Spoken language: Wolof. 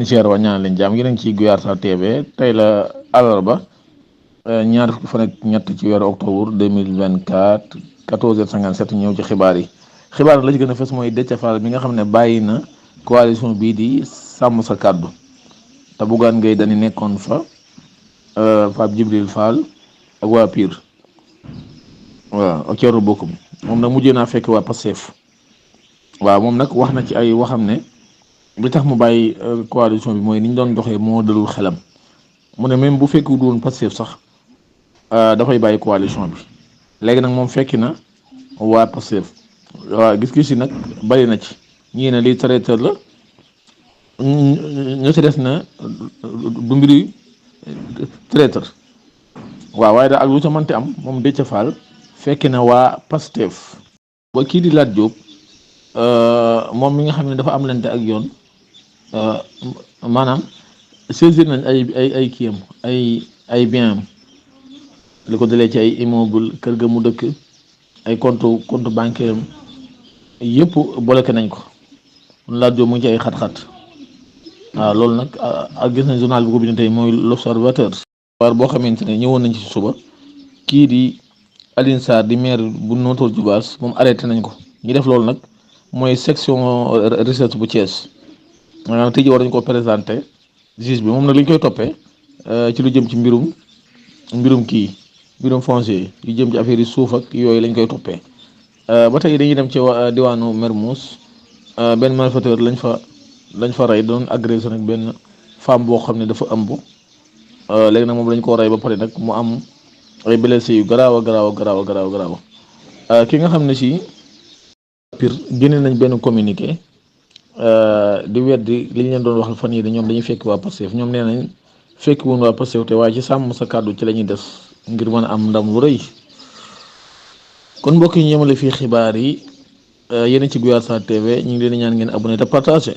cher wa ñaan leen jàmm yéen ci Guyaar Sa TV tey la àllarba ñaar fukki fan ak ñett ci weeru octobre 2024 14h57 ñëw ci xibaar yi la ci gën a fës mooy Déthié Fall bi nga xam ne bàyyi na coalition bii di sàmm sa kàddu te Bougane Gueye Dany nekkoon fa Pape Djibril Fall ak waa Pire waaw ak Thierno Bocoum moom nag mujjee naa fekk waa Pastef waaw moom nag wax na ci ay waxam ne li tax mu bàyyi coalition bi mooy ni ñu doon doxee moo dalul xelam mu ne même bu fekku doon Pastef sax dafay bàyyi coalition bi léegi nag moom fekki na waa Pastef waaw gis-gis yi nag bari na ci ñii ne lii traiteur la ña ci des na du mbiri traiteur waaw waaye daal ak lu ca mënti am moom Déthié Fall fekki na waa Pastef ba kii di Lat Diop moom mi nga xam ne dafa am lante ak yoon maanaam saisir nañ ay kiyam ay bien am li ko dalee ci ay immeuble kër ga mu dëkk ay compte bancaire am yëpp bloqué nañ ko Lat Diop mu ngi ci ay xat-xat waaw loolu nag ak gis nañ journal bi ko bind tey mooy l'Observateur war boo xamante ne ñëwoon nañ ci suba kii di Alioune Sarr di maire bu Notto Diobass moom arrêté nañ ko ñi def loolu nag mooy section recherche bu Thiès maanaam tey jii war nañu ko présenté juge bi moom nag li ñu koy toppee ci lu jëm ci mbirum foncier yu jëm ci affaire yi suuf ak yooyu lañ koy toppee ba tey dañuy dem ci diwaanu Mermoz benn malfaiteur lañ fa rey doon agressé nag benn femme boo xam ne dafa ëmb léegi nag moom lañ ko rey ba pare nag mu am ay blessé yu garaaw ki nga xam ne si Pire génne nañ benn communiqué di weddi li ñu leen doon wax fan yii ñoom dañuy fekk waa Pastef ñoom nee nañ fekk woon waa Pastef te waaye ci sàmm sa kàddu ci la ñuy des ngir mën a am ndam lu rëy kon mbokk yi ñu yemale fii xibaar yi yéen ci Guyaar Sa TV ñu ngi leen di ñaan ngeen abonné te partagé.